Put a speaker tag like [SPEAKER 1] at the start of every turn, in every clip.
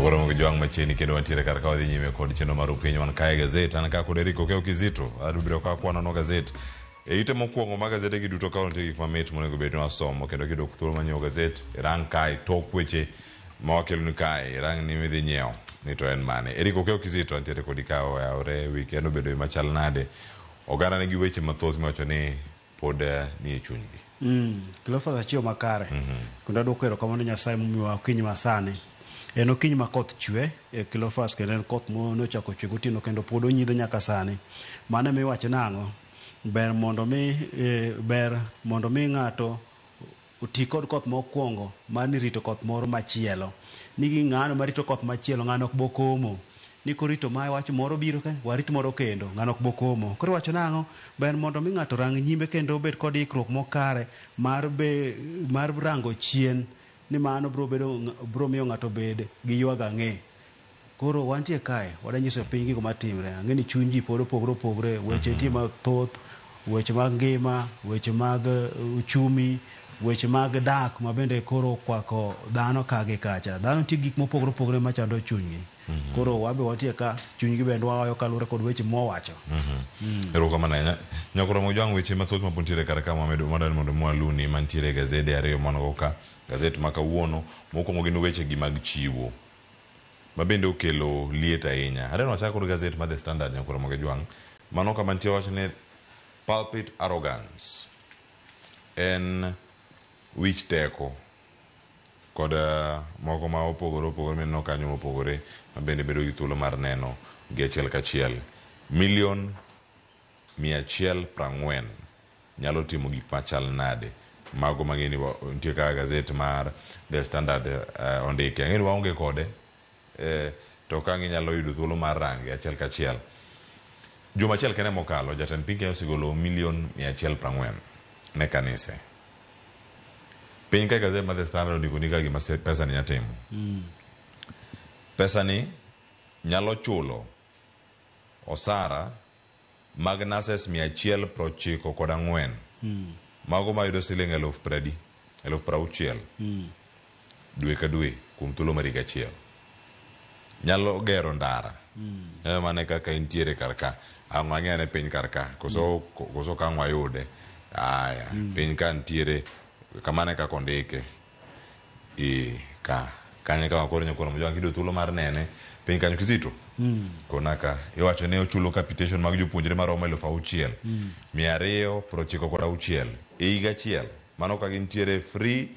[SPEAKER 1] Nyakoro gi jwang' machiegni kendo wantiere kar ka wadhi nyime kod chenro mar okinyi wan kae gazet an ka kod Eric Okeyo Kizito abiro ka kwanono gazet e ite mokwongo mag gazede gi duto ka nitie gik mamit monego bed ni wasomo kendo kiyudo thuolo mar nyiewo gazet irang kae tok weche ma wakeloni kae irang ni midhi nyiewo ni to en mane. Eric Okeyo Kizito antiere kodi ka oyawore weekend obedo machal nade oganda nigi weche mathoth miwacho ni pod nie chunygi.
[SPEAKER 2] Cleophas achiewo makare. Kendo aduoko erokamano ne Nyasaye momiyowa okinyi masani. En okinyi ma koth chwe e Cleophas kendo en koth nochako chwe gotieno kendo pod onyidho nyaka sani. Mano ema iwacho nang'o? Ber mondo mi ber mondo mi ng'ato oti kod koth mokwongo mar ni rito koth moro machielo. Ni ng'ano marito koth machielo ng'ano ok bokomo. Ni korito ma wach moro biro ka warit moro kendo ng'ano ok bokomo. Koro iwacho nang'o? Ber mondo mi ng'ato rang nyime kendo obed kod ikruok mokare mar be mar rango chien ni mano bro bedo bro miyo ng'ato bed gi ywago ang'e. Koro wantie kae wadanyiso piny gigo matimre. Ang'e ni chuny ji pod opogore opogore, weche nitie mathoth, weche mag ngima, weche mag uchumi, weche mag dak ma bende koro okwako dhano ka gi kacha. Dhano nitie gik mopogore opogore machando chunygi. Koro wan be wantie ka, chunygi bende wahoyo kaluwore kod weche mwawacho.
[SPEAKER 1] Erokamano ahinya. Nyakoro Mojwang' weche mathoth ma pod nitiere kar ka mwamedo mwadwaro mondo mwaluni mantiere e gazede ariyo mwan go ka. Gazet ma kawuono, mokwongo gin weche gi mag chiwo ma bende okelo liet ahinya. Aneno wachak kod gazet mar The Standard Nyakoro Mojwang'. Mano kama nitie wach ni pulpit arrogance en wich teko kod moko ma opogore opogore mineno kanyo mopogore ma bende bedo gi thuolo mar neno gi achiel kachiel. Milion 140 nyalo timo gik machal nade? Mago mang'e ni nitie kaka gazet mar The Standard ondike. Ang'e ni waonge kode to ka inyalo yudo thuolo mar range achiel kachiel. Juma achiel kende mokalo, jatend piny Kenya osegolo milion 140 ne kanise. Piny ka gazet mar The Standard ondiko ni ka gima pesa ni nyalo timo. Pesa ni nyalo chulo osara mag nurses 194 mago mayudo siling 60,000 60,000 dwe ka dwe kuom thuolo mar higa achiel. Nyalo gero ndara. Mane kaka intiere kar ka. Ang' wang'i ane piny kar ka. Koso koso ka ang' wayude. Aya, piny ka nitiere kamano e kaka ondike. Ka. Kanyo e kaka koro nyakwar Mojwang' kiyudo thuolo mar nene piny kanyo Kizito. Kona ka iwacho ni ochulo capitation mag jopuonjre maromo 6296 e higa achiel. Mano ka gintiere free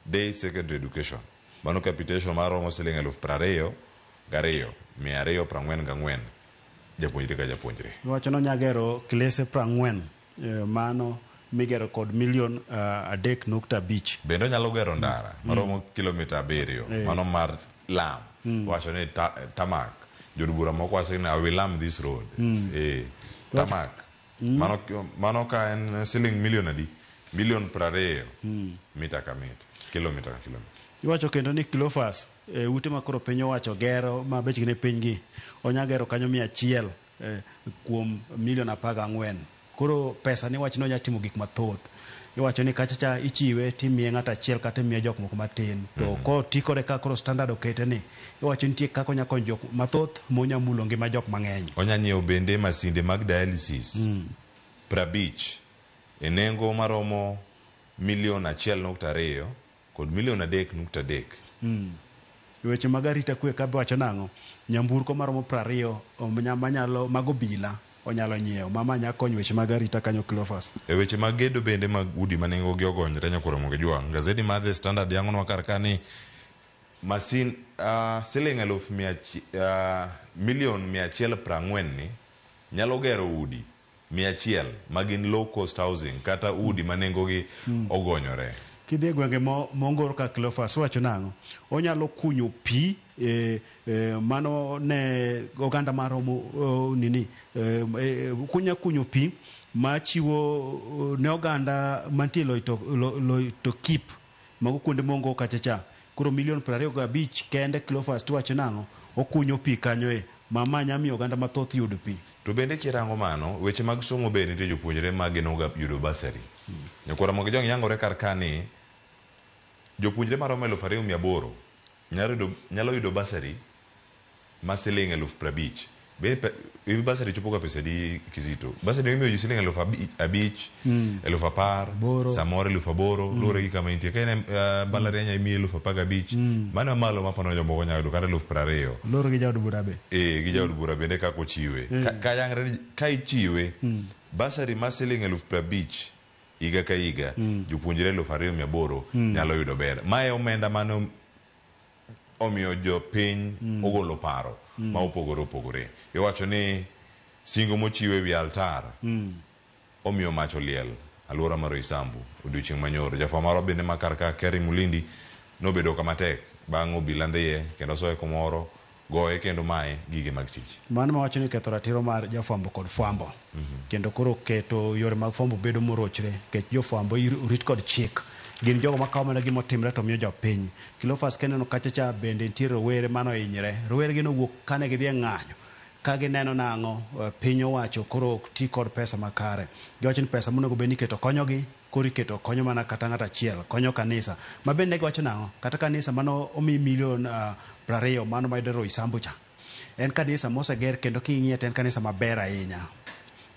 [SPEAKER 1] day secondary education. Mano capitation maromo siling 22,244 japuonjre ka japuonjre.
[SPEAKER 2] Iwacho ni onya gero klese 40 mano migero kod milion 3.5.
[SPEAKER 1] Bende onyalo gero ndara maromo kilomita 7 mano mar lam. Wacho ni tarmac. Jood bura moko wacho ni I will lam this road. Tarmac. Mano ka en siling milion adi? Milion 20 mita ka mita, kilomita ka kilomita.
[SPEAKER 2] Iwacho kendo ni Cleophas ute ma koro piny owacho gero ma bechgi ni piny gi onya gero kanyo 100 kuom milion 14. Koro pesa ni iwacho ni onya timo gik mathoth. Iwacho ni kacha cha ichiwe timiye ng'ato achiel kata imiye jok moko matin. To koti kode kaka koro standard okete ni, iwacho nitie kaka onya konyo jok mathoth monya mulo ngima jok mang'eny.
[SPEAKER 1] Onya nyiewo bende masinde mag dialysis 50 e nengo maromo milion 1.2 kod milion 3.3.
[SPEAKER 2] Weche mag arita kwe ka wacho nang'o? Nyamburko maromo 20 manyalo mag obila onyalo nyiewo ma nya konyo weche mag arita kanyo Cleophas.
[SPEAKER 1] E weche mag gedo bende mag udi ma nengo gi ogonyre nyakwar Mogi Jwang'. Gazeti mar The Standard yangonwa kar ka ni masin siling milion 140 ni nyalo gero udi 100 ma gin low cost housing kata udi ma nengo gi ogonyore.
[SPEAKER 2] Kidhi e gwenge mongor ka Cleophas wacho nang'o? Onyalo kunyo pi mano ne oganda maromo nini kunya kunyo pi machiwo ne oganda mantie Loitokip mago kuonde mongo kacha cha. Koro milion 25 kende Cleophas tiwacho nang'o? Okunyo pi kanyo e mama nya miyo oganda mathoth yud pi.
[SPEAKER 1] To bende kirango mano, weche mag somo bende nitie jopuonjre ma geno ga yudo bursary. Nyakwar Ramogi Jwang' yangore kar ka ni jopuonjre maromo 2800 nyalo yudo bursary ma siling 50,000. Be bursary chopo ga pesa adi Kizito? Bursary imiyo ji siling 5,000, 10,000, samoro 8,000, luwore gi kama intie. Ka in e mbalariany imiyi 15,000, mano malo mapano jomoko nyalo yudo kata 20,000.
[SPEAKER 2] Luwore gi jaod bura be.
[SPEAKER 1] Eh, gi jaod bura bende kaka ochiwe. Ka yangre ni ka ichiwe, bursary ma siling 50,000 higa ka higa, jopuonjre 2,800 nyalo yudo ber. Mae omenda mane omiyo jopiny ogolo paro ma opogore opogore. Iwacho ni singo mochiwe ewi altar omiyo mach oliel alwora mar Roysambu odiochieng' manyoro. Jafwambo marwa bende ma kar ka Kerry Mulindi nobedo kama tek bang' obila ndhiye kendo soye kumoro goye kendo maye gige mag tich.
[SPEAKER 2] Mano mawacho ni ketho ratiro mar jafwambo kod fwambo. Kendo koro keto yore mag fwambo bedo morochre nikech jofwambo orit kod chik. Gin jogo makawo mana gima otimre to miyo jopiny. Cleophas kineno kacha cha bende nitie rowere mane ohinyre. Rowere gi nowuok kane gidhi e ng'anyo ka gineno nang'o piny owacho koro ok ti kod pesa makare. Giwacho ni pesa monego bed ni iketo konyogi koro iketo konyo mana kata ng'ato achiel, konyo kanisa. Ma bende giwacho nang'o? Kata kanisa mano omi milion 20 mano mayudore Roysambu cha. En kanisa moseger kendo king'iye to en kanisa maber ahinya.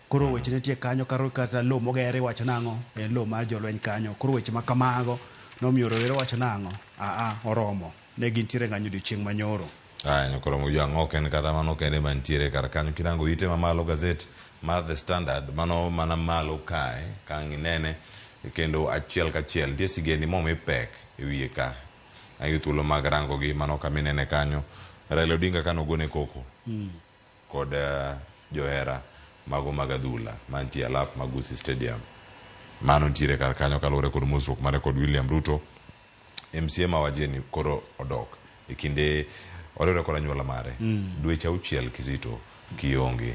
[SPEAKER 2] Koro weche nitie kanyo kata lowo moger iwacho nang'o? En lowo mar jolweny kanyo. Koro weche ma kamago nomiyo rowere wacho nang'o? Aa, oromo. Ne gintiere ng'anyo odiochieng' manyoro.
[SPEAKER 1] Aya, nyakoro Mojwang' ok en kata mano kende mantiere kar kanyo. Kirango ite mamalo gazet mar The Standard, mano mana malo kae, ka ang' inene, kendo achiel kachiel. Nitie sigendni momi pek e wiye ka. Ayudo thuolo mag rango gi, mano kama inene kanyo. Raila Odinga kane ogone koko kod johera mago mag adhula mantie alap mag Gusii Stadium. Mano nitiere kar kanyo kaluwore kod mosruok mare kod William Ruto. MCA ma Wajir ni koro odok e kinde oriwre kod anyuola mare. Dweche auchiel Kizito kionge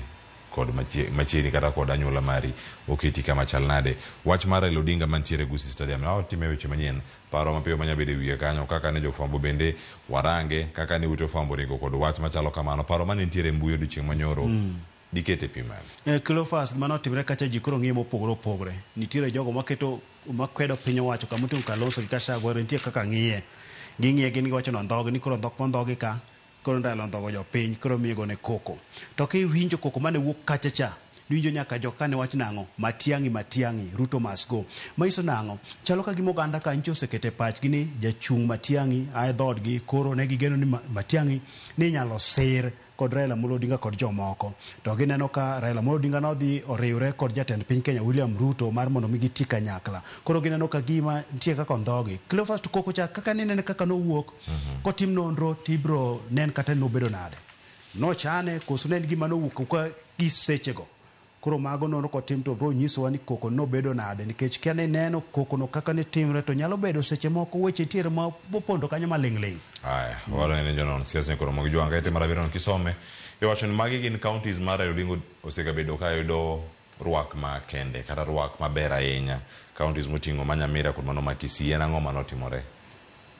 [SPEAKER 1] kod machiegni kata kod anyuola mari oketi kama chal nade. Wach mar Raila Odinga mantiere Gusii Stadium na watime weche manyien. Paro mapiyo manya bedo e wiye kanyo kaka ne jofwambo bende warange kaka ne ute fwambo ringo kod wach machalo kamano. Paro mane nitiere e mbui odiochieng' manyoro dikete pi mane.
[SPEAKER 2] Cleophas, gima notimre kacha ji koro ng'iyo mopogore opogore. Nitiere jogo maketo makwedo piny owacho kama oting'o Kalonzo gi Gachagua nitie kaka ng'iye. Ging'iye gin giwacho ni ondhogi ni koro ondhok mondhogi ka koro Raila ondhogo jopiny koro miye gone koko. To kiwinjo koko mane wuok kacha cha niwinjo nyaka jok kane wach nang'o Matiang'i Matiang'i Ruto must go. Manyiso nang'o? Chalo ka gima oganda ka nyicha osekete pachgi ni jachung' Matiang'i ae dhoodgi koro ne gigeno ni Matiang'i ni inyalo sir kod Raila Amolo Odinga kod jomoko. To gineno ka Raila Amolo Odinga nodhi oriwre kod jatend piny Kenya William Ruto mar mondo mi giti kanyakla. Koro gineno ka gima nitie kaka ondhogi. Cleophas to koko cha kaka ninene kaka nowuok, kotim nonro tibro nen kata nobedo nade. Nochane koso ne en gima nowuok ka gi sechego. Koro mago nonro kotim to bro nyisowa ni koko nobedo nade nikech ka nineno koko no kaka ne timre to nyalo bedo seche moko weche nitiere ma opondo kanyo maling' ling'.
[SPEAKER 1] Aya, walo ne jonon siasa ni koro mogi jwang' kae mar abiriyo kisome. Iwacho ni magi gin counties mar Raila Odinga osegabedo ka yudo rwak ma kende kata rwak maber ahinya. Counties moting'o ma Nyamira kod mano ma Kisii en ang'o manotimore?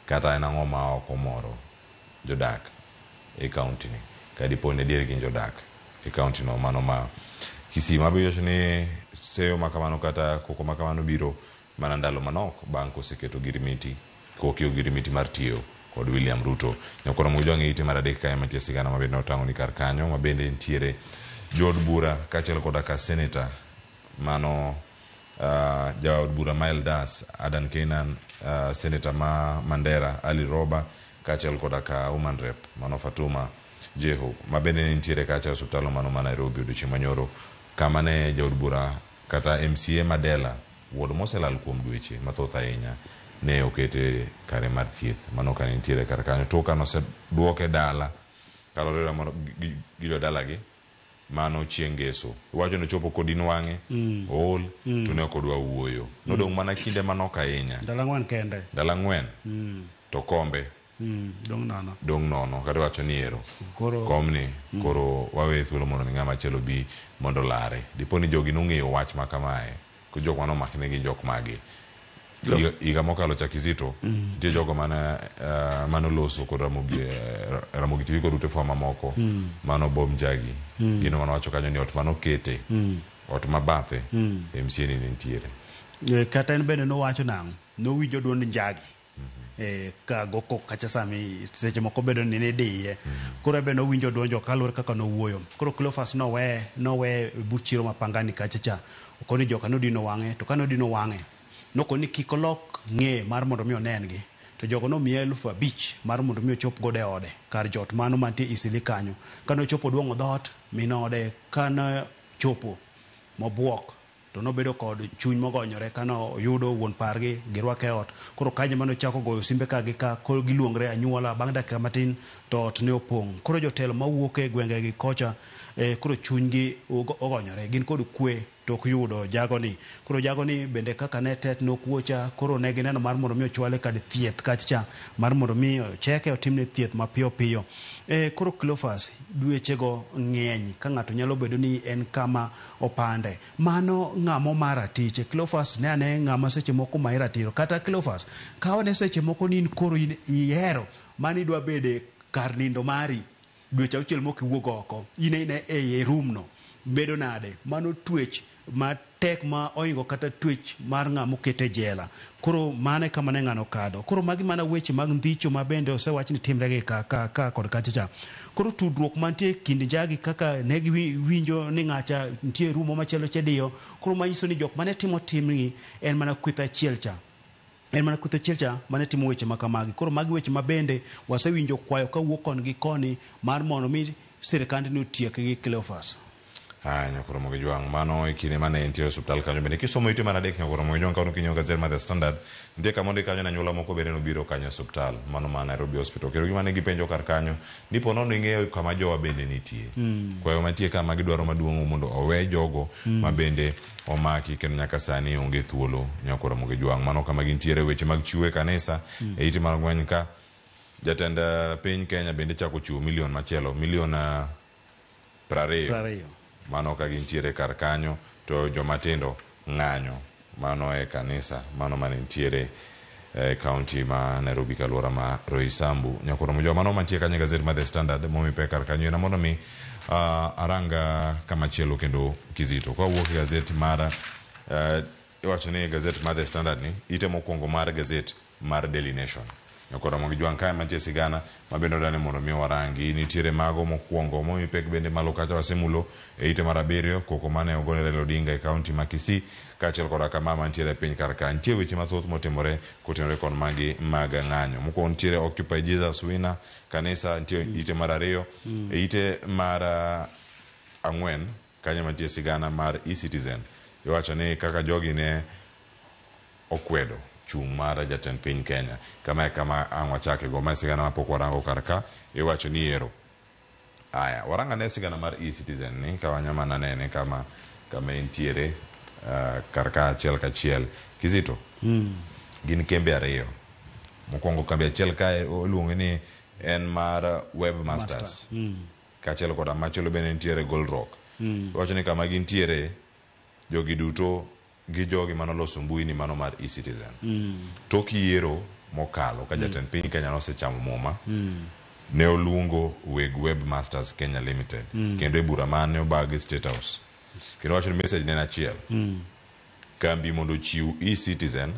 [SPEAKER 1] Kata en ang'o ma ok omoro jodak e county ni? Ka dipo ni adier gin jodak e county no mano ma Kisii. Ma be ni seyo ma kamano kata koko ma kamano biro mana ndalo manok bang' koseketo girimiti kokiyo girimiti mar tiyo kod William Ruto. Nyakoro Mojwang' e ite mar adek kae mantie sigana ma bende otang'o ni kar kanyo ma bende nitiere jood bura kaachiel koda ka senator mano jaod bura ma Eldas Adan Keynan, senator ma Mandera Ali Roba kaachiel koda ka woman rep mano Fatuma Jeho ma bende ne nitiere kacha e osiptal mano ma Nairobi odiochieng' manyoro kama ne jaod bura kata MCA ma Dela wuod moselal kuom dweche mathoth ahinya ne okete kare mar thieth mano ka nitiere kar kanyo to ka noseduoke dala kaluwore gi jodalagi mano chieng' ngeso iwacho ni ochopo kodin wang'e ool to ne ok odwa wuoyo nodong' mana kinde manok ahinya
[SPEAKER 2] Ndalo ang'wen kende.
[SPEAKER 1] ndalo ang'wen to kombe
[SPEAKER 2] Dong' nono.
[SPEAKER 1] Dong' nono kata iwacho ni ero
[SPEAKER 2] Koro
[SPEAKER 1] komni koro wawe thuolo mondo mi ng'ama chielo bi mondo olare. Dipo ni jogi nong'eyo wach ma kamae ko jok mane omak ne gin jok mage. Higa mokalo cha Kizito nitie jogo mane mane oloso kod Ramogi, Ramogi TV kod ute fwambo mamoko mano Bob Njagi. Gino mane wacho kanyo ni ot mane okete ot ma bathe MCA ni ne nitiere.
[SPEAKER 2] Kata en bende nowacho nang'o? Nowinjo duond Njagi. Ka go kok kacha sami seche moko bedo ni nidiye. Koro ebe nowinjo donjo kaluwore kaka nowuoyo. Koro Cleophas nowe but chiro ma Pangani kacha cha. Okoni joka nodino wang'e, to kane odino wang'e, nokoni kik olok ng'eye mar mondo mi onen gi. To jogo nomiye 5,000 mar mondo mi ochop godo e ode, kar jot mano mantie Eastleigh kanyo. Kane ochopo oduong'o dhoot, min ode kane chopo mobuok, to nobedo kod chuny mogonyore kane oyudo wuon pargi girwake e ot. Koro kanyo mane ochako goyo simbe ka gi ka, koro giluongre anyuola. Bang' dakika matin to ot ne opong'. Koro jotelo mawuok e gwenge gi kocha, koro chunygi ogonyore, gin kod kwe tok yudo jagoni. Koro jagoni bende kaka ne tet nokuocha, koro ne gineno mar mondo mi ochwale kar thieth kacha mar mondo mi ocheke otimne thieth mapiyo piyo. Koro Cleophas, dwechego ng'eny ka ng'ato nyalo bedo ni en kama opande. Mano ng'amo mar atiche. Cleophas ne ane ng'ama seche moko mayi ratiro. Kata Cleophas, kawane seche moko ni in koro in ihero mani idwa bede kar nindo mari dweche auchiel mok iwuog oko. In ine e room no. Bedo nade? Mano twech matek ma oingo kata twech mar ng'ama oket e jela. Koro mano e kama ne ng'ano okadho. Koro magi mana weche mag ndhicho ma bende osewach ni timre gi ka, ka, ka kod kacha cha. Koro tudruok mantie kind njagi kaka ne giwinjo ni ng'acha nitie rumo machielo cha diyo. Koro manyiso ni jok mane timo timni en mana kweth achiel cha. En mana kweth achiel cha mane timo weche ma kamagi. Koro magi weche ma bende wasewinjo kwayo kawuok koni gi koni mar mondo mi sirkand ni otiek gi Cleophas.
[SPEAKER 1] Haya, Nyakoro Mogi Jwang', mano e kinde mane entie e osiptal kanyo bende kisomo ite mar adek Nyakoro Mogi Jwang' kawuono kinyiewo gazet mar The Standard nitie kama ondik kanyo ni anyuola moko bende nobiro kanyo e osiptal mano ma Nairobi Hospital kendo gima ne gipenjo kar kanyo ni po nono ing'eyo kama jowa bende nitie. Kwayo mantie ka ma gidwaro maduong' mondo owe jogo ma bende omaki kendo nyaka sani onge thuolo Nyakoro Mogi Jwang'. Mano kama gintiere weche mag chiwo e kanisa e ite mar ang'wen ka jatend piny Kenya bende chako chiwo milion machielo milion 20.
[SPEAKER 2] 20.
[SPEAKER 1] Mano ka gintiere kar kanyo to joma tindo ng'anyo mano e kanisa mano mane nitiere e county ma Nairobi kaluora ma Roysambu. Nyakoro Mojwa mano mantie kanyo e gazet mar The Standard momi pek kar kanyo ena mondo mi arang kamachielo kendo Kizito. Ka wuok e gazet mar iwacho ni gazet mar The Standard ni ite mokwongo mar gazet mar Daily Nation. Nyakoro Mogi Jwang' kae mantie sigana ma bende odani mondo mi warangi. Nitiere mago mokwongo momi pek bende malo kacha wasemulo e ite mar 7 koko mane ogone Raila Odinga e county ma Kisii kaachiel koda kama mantiere e piny kar ka. Nitie weche mathoth motimore kotenore kod magi mag ng'anyo. Mokwongo nitiere Occupy Jesus Winner kanisa nitie ite mar 2 e ite mar 4 kanyo mantie sigana mar eCitizen. Iwacho ni kaka jogi ne okwedo chung' mar jatend piny Kenya. Kama e kama ang' wachake go. Ma sigana mapok warango kar ka. Iwacho ni ero. Aya, warang ane sigana mar eCitizen ni ka wanya mana nene kama entiere kar ka achiel kachiel. Kizito, gin kembe 2. Mokwongo kambi achiel kae iluonge ni en mar Webmasters. Kaachiel koda machielo bende nitiere Gold Rock. Iwacho ni kama gintiere jogi duto gi jogi manoloso mbui ni mano mar eCitizen. Tok yiero mokalo ka jatend piny Kenya nosechamo muma, ne oluongo weg Webmasters Kenya Limited kendo e bura mane obag e State House. Kendo wacho ni message ne en achiel. Kambi mondo ochiw eCitizen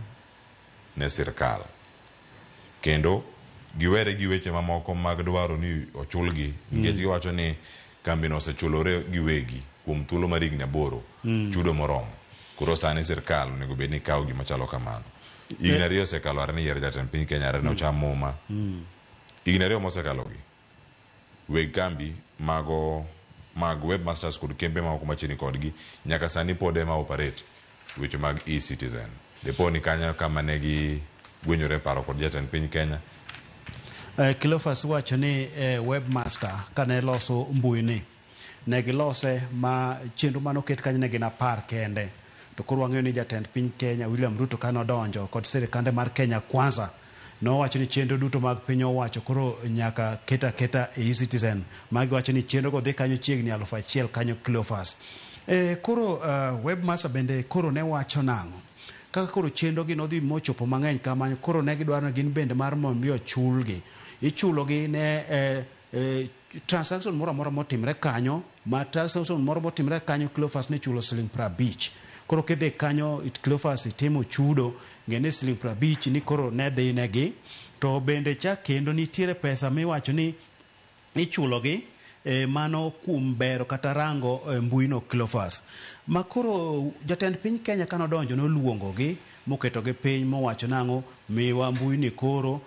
[SPEAKER 1] ne sirkal. Kendo giwere gi weche mamoko mag dwaro ni ochulgi nikech giwacho ni kambino osechulore giwegi kuom thuolo mar higni 8 chudo moromo. Koro sani sirkal onego bed ni kawo gima chalo kamano. Higni 2 osekalo are ni yiero jatend piny Kenya are ne ocham muma. Higni 2 mosekalo gi weg kambi mago mag Webmasters kod kembe mamoko machiegni kodgi nyaka sani pod ema operate weche mag eCitizen. Dipo ni kanyo kama ne gi gwenyore paro kod jatend piny Kenya.
[SPEAKER 2] Cleophas wacho ni Webmaster kane loso mbui ni ne gilose ma chenro mane oket kanyo ne gin 10 kende. To koro wang'eyo ni jatend piny Kenya William Ruto kane odonjo kod sirikande mar Kenya Kwanza nowacho ni chenro duto mag piny owacho koro nyaka keta keta e eCitizen. Magi wacho ni chenro go dhi kanyo chiegni 1000 kanyo Cleophas. Koro Webmaster bende koro ne wacho nang'o? Kaka koro chenro gi nodhi mochopo mang'eny kamano, koro ne gidwaro ni gin bende mar mondo mi ochulgi. Ichulogi ne transaction moro amora motimre kanyo, ma transaction moro motimre kanyo Cleophas ne chulo siling 50. Koro kidhi kanyo it Cleophas itimo chudo, ng'e ni siling 50 ni koro ne dhi negi. To bende cha kendo nitiere pesa miwacho ni ichulogi mano kuom bero kata rango mbuino Cleophas. Ma koro jatend piny Kenya kanodonjo noluongogi moketogi piny mowacho nang'o miwa mbui ni koro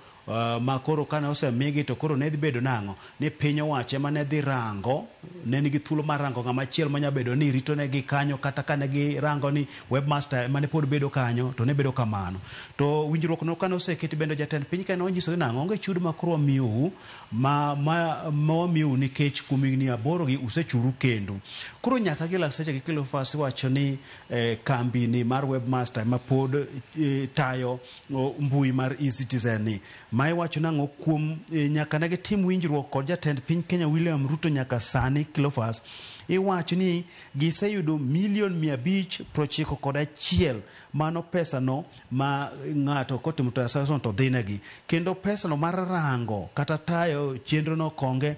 [SPEAKER 2] ma koro kane osemigi to koro ne dhi bedo nang'o ni piny owacho ema ne dhi rango ne nigi thuolo mar rango ng'ama chielo manya bedo ni rito negi kanyo kata kane girango ni webmaster ema ne pod bedo kanyo to ne bedo kamano. To winjruok no kane oseketi bende jatend piny Kenya nonyisogi nang'o onge chudo ma koro wamiyou ma wamiyou nikech kuom higni 8 gi usechuru kendu. Koro nyaka gi lakteche gi Cleophas wacho ni kambi ni mar webmaster ema pod tayo mbui mar eCitizen ni. Ma iwacho nang'o kuom nyaka ne gitim winjruok kod jatend piny Kenya William Ruto nyaka sani Cleophas iwacho ni giseyudo milion 591 mano pesa no ma ng'ato kotimo transaction to dhinegi kendo pesa no mar rango kata tayo chenro no konge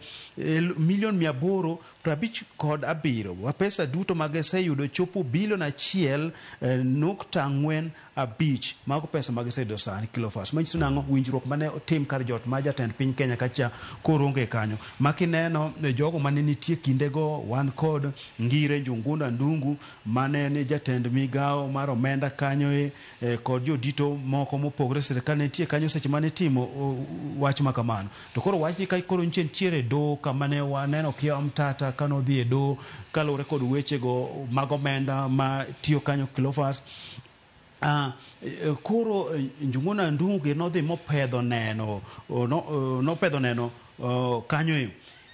[SPEAKER 2] milion 857 wa pesa duto magiseyudo chopo bilion 1.45 mago pesa magiseyudo sani Cleophas. Manyiso nang'o winjruok mane otim kar jot ma jatend piny Kenya kacha koro onge kanyo. Makineno jogo mane nitie kindego wan kod Ngire Njuguna Ndungu mane ni jatend migao mar omenda kanyo kod jodito moko mopogore sirikal ne nitie kanyo seche mane itimo wach ma kamano. To koro wach ni ka koro nitiere doho kama ne waneno Okiya Omtata kane odhi e doho kaluwore kod wechego mag omenda ma tiyo kanyo Cleophas. Koro Njuguna Ndungu nodhi mopedho neno nopedho neno kanyo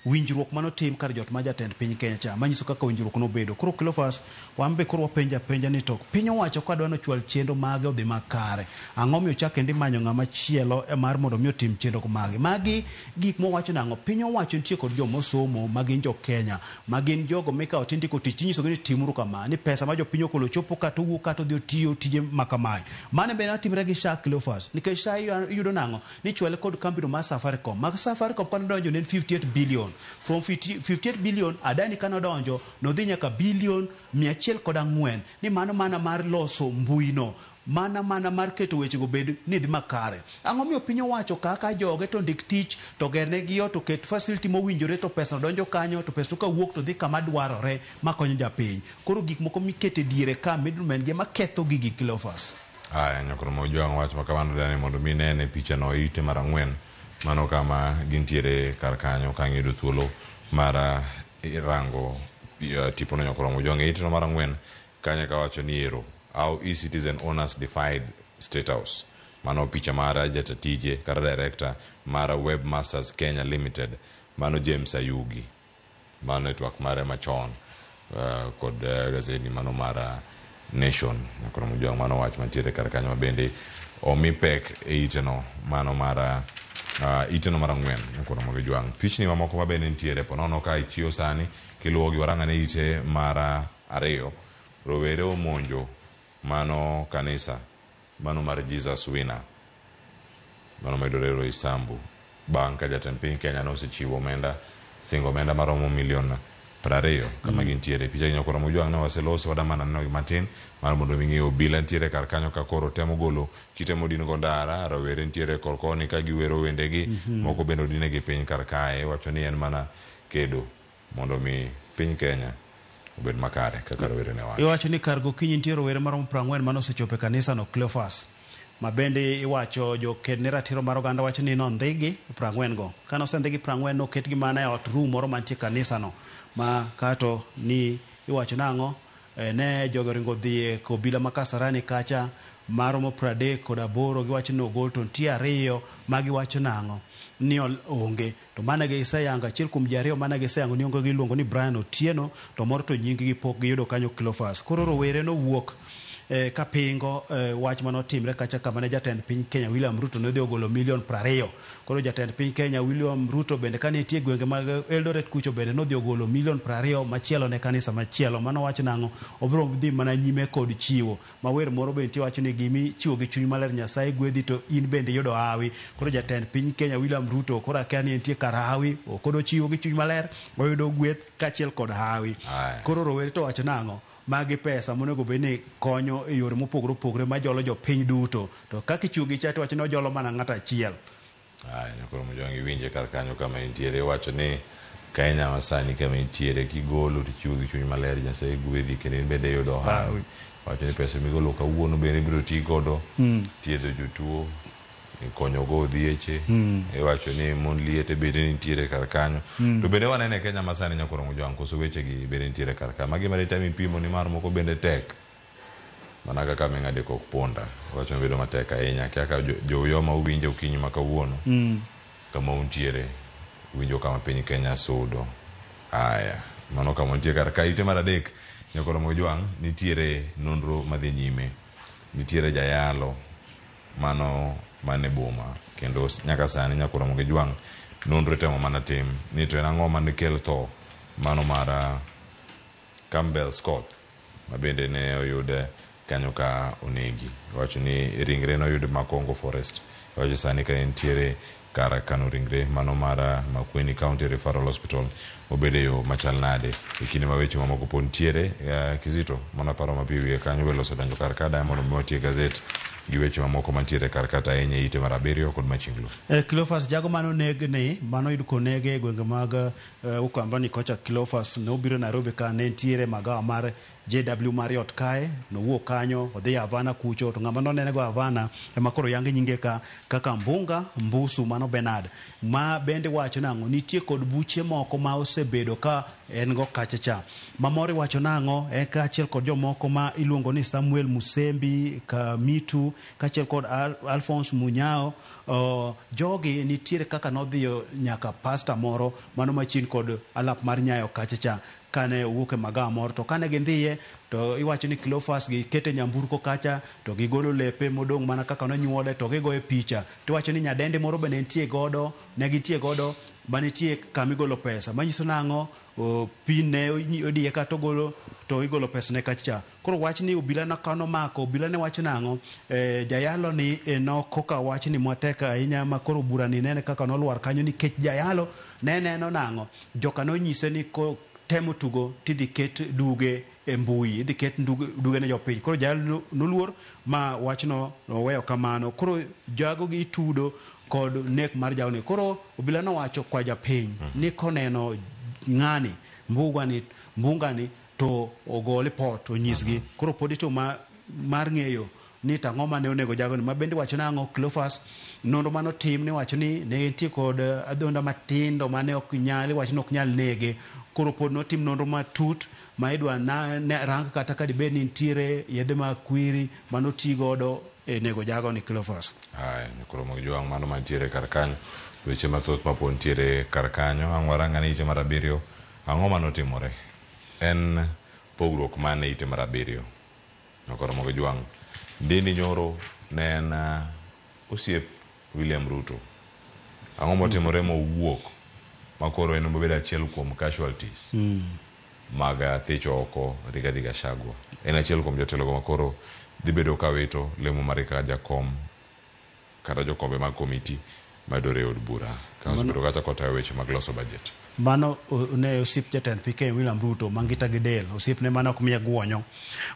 [SPEAKER 2] winjruok manotim kar jot ma jatend piny Kenya cha manyiso kaka winjruok nobedo. Koro Cleophas wan be koro wapenjo apenja ni to piny owacho ka dwa nochwal chenro mage odhi makare, ang'o miyo chak kendo imanyo ng'ama chielo mar mondo mi otim chenro mage. Magi gik mowacho nang'o piny owacho nitie kod jomosomo ma gin jo Kenya ma gin jogo mikawo tindiko tich tinyisogi ni timuru kama ni pesa ma jopiny okolo chopo kata owuok kata odhi otiyo tije ma kamae. Mano bende timre gi SHA Cleophas nikech SHA iyudo nang'o ni chwale kod kambino mar Safaricom. Mag Safaricom kane odonjo ne en 58 billion. From 58 billion Adani kane odonjo nodhi nyaka bilion 104 ni mano mana mar loso mbui no. Mana mar keto wechego bed ni dhi makare. Ang'o miyo piny owacho kaka joge to ndik tich to gernegi ot to ket facility mowinjore to pesa donjo kanyo to pesa to kawuok to dhi kama dwarore makonyo japiny. Koro gik moko mikete diere ka middlemen gi ema ketho gigi Cleophas.
[SPEAKER 1] Aya nyakoro mojwang' wach ma kamano dani mondo mi nene picha no ite mar 4 mano kama gintiere kar kanyo ka ng'iyudo thuolo mar rango tipo no nyakoro mojwang' ite no mar 4 kanyo kawacho ni ero how eCitizen owners defied State House. Mano picha mar jatatije kata director mar Webmasters Kenya Limited mano James Ayugi. Mano e twak mare machon kod gazeti mano mar Nation. Nyakoro mojwang' mano wach mantiere kar kanyo mabende omi pek e iteno mano mar iteno mar 4 nyakoro mojwang'. Pichni mamoko mabende nitiere ponono ka ichiwo sani kiluwo gi warang'ane ite mar 2 rowere omonjo mano kanisa mano mar Jesus Winner mano mayudore Roysambu bang' ka jatend piny Kenya nosechiwo omenda singo omenda maromo milion 20 kama gintiere. Picha gi nyakoro mojwang' ne waseloso wadamana neno gi matin mar mondo mi ng'eyo obila nitiere kar kanyo ka koro temo golo kite modin go ndara rowere nitiere kor koni ka giwero wendegi moko bende odinegi piny kar kae wacho ni en mana kedo mondo mi piny Kenya obed makare kaka rowere ne wacho.
[SPEAKER 2] Iwacho ni kar gokinyi nitie rowere maromo 40 mane osechopo e kanisa no Cleophas. Ma bende iwacho joked ne ratiro mar oganda wacho ni nondhigi 40 go. Kane osendhigi 40 noketgi mana e ot room moro mantie kanisa no. Ma kato ni iwacho nang'o ne jogo oringo dhi e obila ma Kasarani kacha maromo 38 giwacho ni ogol to nitie 2 ma giwacho nang'o ni onge. To mane giseyango achiel kuom ji 2 mane giseyango ni onge giluongo ni Brian Otieno to moro to nying gi pok giyudo kanyo Cleophas. Koro rowere nowuok kapingo wach manotimre kacha kama ne jatend piny Kenya William Ruto nodhi ogolo milion 20. Koro jatend piny Kenya William Ruto bende kane nitie gwenge mag Eldoret kucho bende nodhi ogolo milion 20 machielo ne kanisa machielo. Mano wach nang'o obiro dhi mana nyime kod chiwo. Ma wer moro bende nitie wacho ni gimi chiwo gi chuny maler Nyasaye gwedhi to in bende iyudo hawi. Koro jatend piny Kenya William Ruto koro akia ni entie kar hawi ok ochiwo gi chuny maler oyudo gweth kaachiel kod hawi. Koro rowere to wacho nang'o magi pesa monego bed ni konyo e yore mopogore opogore majolo jopiny duto to kaka ichiwo gi cha to wacho ni ojolo mana ng'ato achiel.
[SPEAKER 1] Aya, koro Mojwang' iwinje kar kanyo kama intiere. Iwacho ni Kenya masani kama intiere kigolo tichiwo gi chuny maler Nyasaye gwedhi kendo in bende iyudo ohala. Wacho ni pesa migolo kawuono bende ibiro ti godo thiedho jotuo, konyogo odhieche. Iwacho ni mon liete bende nitiere kar kanyo. To bende waneno e Kenya masani nyakoro Mojwang' koso wechegi bende nitiere kar kanyo. Magi mana itemo ipimo nimar moko bende tek. Mana kaka ming'ade kok punda. Wacho ni bedo matek ahinya. Kaka jo Uyoma uwinjo okinyi ma kawuono. Kama untiere winjo kama piny Kenya sudo. Aya, mano kama untie kar ka. Ite mar adek, nyakoro Mojwang', nitiere nonro madhi nyime. Nitiere jayalo mano man e boma kendo nyaka sani nyakoro Mojwang' nonro itemo mana tim ni to en ang'o mane kel tho mano mar Campbell Scott ma bende ne oyud kanyo ka onegi. Iwacho ni ringre noyud Makongo Forest. Iwacho sani ka entiere kar kano ringre mano mar Makueni County Referral Hospital obedo e yo machal nade e kinde ma weche mamoko pod nitiere. Kizito mondo aparo mapiyo wiye kanyo welo osedonjo kar ka Diamond omiwa tie gazet gi weche mamoko mantiere kar kata ahinya e ite mar abiriyo kod machinglo.
[SPEAKER 2] Cleophas jago mane oneg ni mano oyud konege e gwenge mag Ukambani kocha. Cleophas ne obiro Nairobi ka ne nitiere magawa mar JW Marriott kae nowuok kanyo odhi Havana kucho to ng'ama nonene go Havana ema koro yang nyinge ka kaka Mbunga Mbusu mano Bernard ma bende wacho nang'o nitie kod buche moko ma osebedo ka en go kacha cha mamoro iwacho nang'o en kaachiel kod jomoko ma iluongo ni Samuel Musembi Kamitu kaachiel kod Alphonse Munyao. Jogi nitiere kaka nodhiyo nyaka pasta moro mano machien kod alap mar Nyayo kacha cha kane owuok e magawa moro to kane gindhiye to iwacho ni Cleophas gikete nyamburko kacha to gigolo lepe modong' mana kaka nonyuole to gigoye picha to iwacho ni nyadendi moro be ne nitie godo ne gintie godo manitie kamigolo pesa manyiso nang'o pin ne odiye kata ogolo to igolo pesa ne kacha cha. Koro wach ni obila nomako obila ne wacho nang'o jayalo ni nokoka wach ni matek ahinya ma koro bura ni nene kaka nolwar kanyo nikech jayalo ne neno nang'o joka nonyise ni ko temo tugo tidhi ket duge e mbui idhi ket duge ne jopiny. Koro jayalo noluor ma wachno noweyo kamano. Koro jago gi itudo kod nek mar jawni. Koro obila nowacho kwa japiny ni koneno ng'ani mbugani mbungani to ogo lipot onyisgi. Koro pod ito mar ng'eyo ni tang'o mane onego jagoni ma bende wacho nang'o Cleophas nonro manotim ni wacho ni ne entie kod adhonda matindo mane ok nyal iwacho ni ok nyal nege. Koro pod notim nonro matut ma idwa rang kata ka dibed ni nitiere yedhe mag kwiri manoti godo e nego jagoni Cleophas.
[SPEAKER 1] Aya, koro Mojwang' mano mantiere kar kanyo. Weche mathoth mapod nitiere kar kanyo. Ang' warang ane ite mar abiriyo. Ang'o manotimore? En pogruok mane ite mar abiriyo? Nyakoro Mojwang'. Ndindi Nyoro ne en osiep William Ruto. Ang'o motimore mowuok ma koro en obedo achiel kuom casualties mag thicho oko Rigathi Gachagua. En achiel kuom jotelogo ma koro dhi bedo ka wito lemo mare kaka jakom kata jokombe mag komiti mayudore e od bura ka osebedo kacha kotayo weche mag loso budget.
[SPEAKER 2] Mano ne osiep jatend piny Kenya William Ruto mangita gi del osiepne mane ok miye guonyo.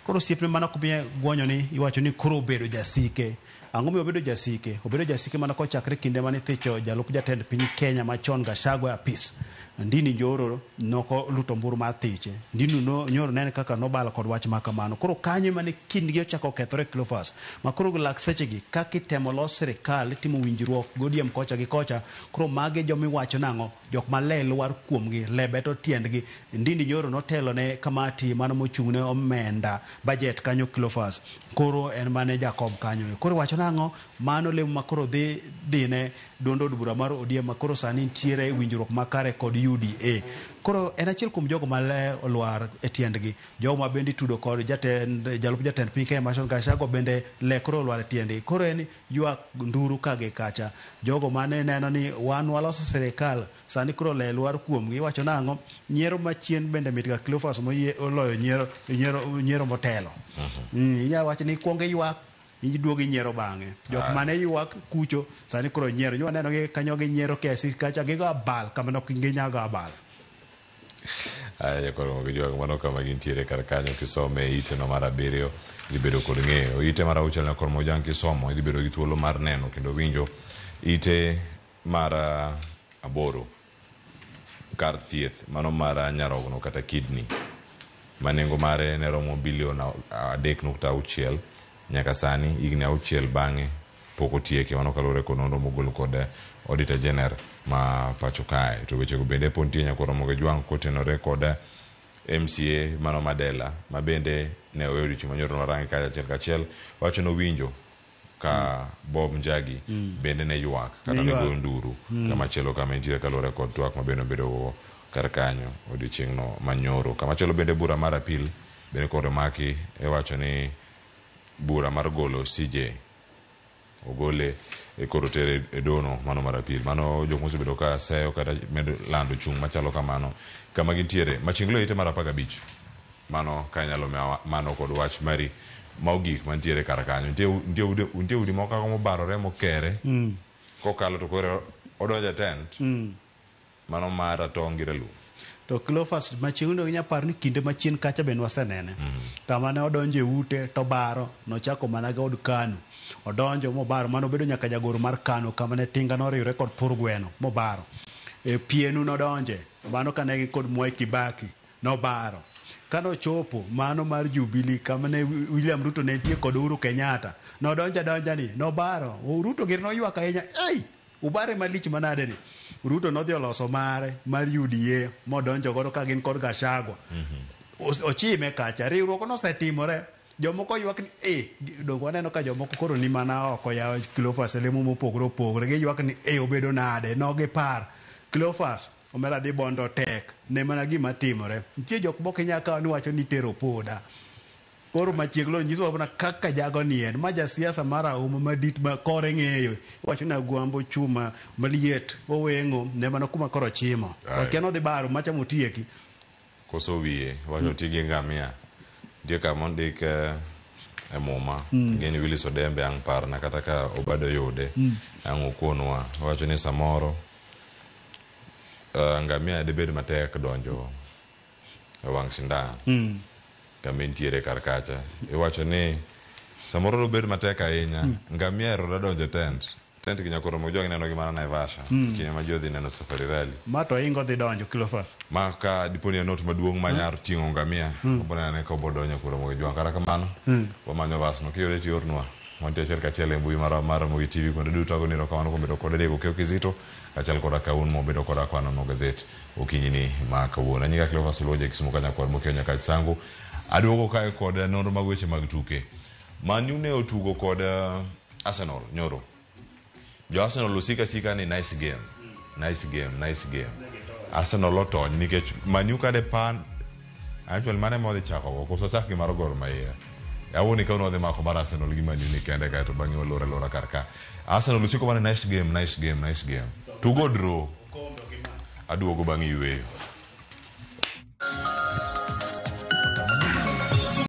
[SPEAKER 2] Koro osiepne mane ok miye guonyo ni iwacho ni koro obedo jasike. Ang'o miyo obedo jasike? Obedo jasike mana kochakre kinde mane ithicho jalup jatend piny Kenya machon Gachagua e apis. Ndindi Nyoro noko luto ombulu mar thiche. Ndindi Nyoro nene kaka nobalo kod wach ma kamano. Koro kanyo ema kindgi ochako kethore Cleophas. Ma koro lak sechegi kaka itemo los sirikal itimo winjruok gi ODM kocha gi kocha. Koro magi jomiwacho nang'o jok ma le lwar kuomgi le beto tiendgi. Ndindi Nyoro notelo ne kamati mano mochung' ne omenda budget kanyo Cleophas. Koro en mane jakom kanyo. Koro iwacho nang'o mano lemo ma koro dhi dhine duond od bura mar ODM ma koro sani nitiere winjruok makare kod UDA. Koro en achiel kuom jogo ma le olwar e tiendgi. Jogo ma bende itudo kod jatend jalup jatend piny Kenya Machon Gachagua bende le koro olwar e tiendgi. Koro en ywak nduru ka gi kacha. Jogo mane neno ni wan waloso sirikal sani koro le lwar kuomgi. Iwacho nang'o nyiero machien bende mit ga Cleophas moyie oloyo nyiero nyiero nyiero motelo. Inyalo wacho ni ikuongo ywak iduogo inyiero bang'e. Jok mane ywak kucho sani koro nyiero. Nyo waneno gi kanyo ginyiero KICC kacha gigo abal kama ne ok ginyal go abal.
[SPEAKER 1] Aya koro Mojwang' mano kama gintiere kar kanyo kisome e ite no mar abiriyo idhi bedo kod ng'eyo. Ite mar auchiel nyakor Mojwang' kisomo idhi bedo gi thuolo mar neno kendo winjo ite mar aboro kar thieth mano mar nyarogno kata kidney ma nengo mare ne romo bilion 3.6 nyaka sani higni 6 bang'e pok otieke. Mano kaluwore kod nonro mogol kod Auditor General ma pacho kae. To wechego bende pod nitie nyaka oromo gi jwang' kotenore kod MCA mano Madela ma bende ne oweyo odiochieng' manyoro norange kacha achiel kachiel wacho nowinjo ka Bob Njagi bende ne ywak kata ne goyo nduru kamachielo kama entie kaluwore kod twak ma bende obedo go kar kanyo odiochieng'no manyoro. Kamachielo bende bura mar appeal bende kod omaki iwacho ni bura mar golo CJ ogole e koro tere e dono mano mar appeal. Mano jok mosebedo ka seyo kata medo lando chung' machalo kamano kama gintiere. Machinglo ite mar 15 mano ka inyalo miwa mano kod wach mari ma ogik mantiere kar kanyo. Nitie udi moko kaka mobarore mokere kokalo to koro odonjo e tent mano mar ratong' gi ralum.
[SPEAKER 2] To Cleophas machiegni inya paro ni kinde machien kacha be nwasenene. Kama ne odonjo e ute to baro, nochako mana gi od KANU. Odonjo mobaro, mano obedo nyaka jagoro mar KANU kama ne tinga noriwre kod thur gweno mobaro. E pienu nodonje, mano kane gin kod Mwai Kibaki nobaro. Kanochopo mano mar Jubilee kama ne William Ruto ne nitie kod Uhuru Kenyatta, nodonjo adonja ni nobaro. Ruto gir noywak ahinya, ei ubare malich manade ni. Ruto nodhi oloso mare mar UDA modonjo godo ka gin kod Gachagua. Ochime kacha, riwruok nosetimore. Jomoko ywak ni donge waneno ka jomoko koro ni mana oko ya Cleophas lemo mopogore opogore. Giywak ni obedo nade, nogipar. Cleophas omera dhi bondo tek, ne mana gima timore. Nitie jok moko inya kawo ni wacho ni tero poda. Koro machiegni nyiso mana kaka jago ni en ma jasiasa mar auma madit ma kore ng'eyo. Wacho ni agwambo chuma maliet oweng'o ne mana kuma koro chimo. Wakia nodhi baro macha motieki.
[SPEAKER 1] Koso wiye wacho ti gi ngamia. Nitie kama ondik e muma. Ng'eni Willis Odembe ang' parna kata ka Obado yude. Ang' okonwa. Owacho ni samoro ngamia dibed matek donjo e wang' sindan. Kama entiere kar kacha. Iwacho ni samoro dobed matek ahinya. Ngamia ero donjo e tent. Tent gi nyaka oromo jogi neno gi mana Naivasha. Kinde ma ji odhi neno Safari Rally.
[SPEAKER 2] Ma to ingo dhi donjo Cleophas.
[SPEAKER 1] Ma ka dipo ni en ot maduong' ma nyar ting'o ngamia, obo neno ane ka obo donjo kuromo gi jwang'. Kata kamano, wamanyo vasno. Kiyude to iornwa. Wantie achiel kachiel e mbui mar Ramogi TV kuonde duto. Agoni erokamano kuom bedo kod Diego Keo Kizito kaachiel koda ka un mobedo koda ka wanono gazet okinyi ni ma kawuono. Anyinga Cleophas Oluoje Kisumu Kanyakwar Mokeo Nyakach Sango. Aduogo kae kod nonro mag weche mag tuke. Man U ne otugo kod Arsenal nyoro. Jo Arsenal osika sika ni nice game. Nice game, nice game. Arsenal otony nikech Man U kade pan actually mane modhi chako go koso chak gi mar Gor Mahia. Awuoni ka odhi mako mar Arsenal gi Man U ni kende kaeto bang'e walor alora kar ka. Arsenal osiko mana nice game, nice game, nice game. Tugo draw. Aduogo bang' yueyo.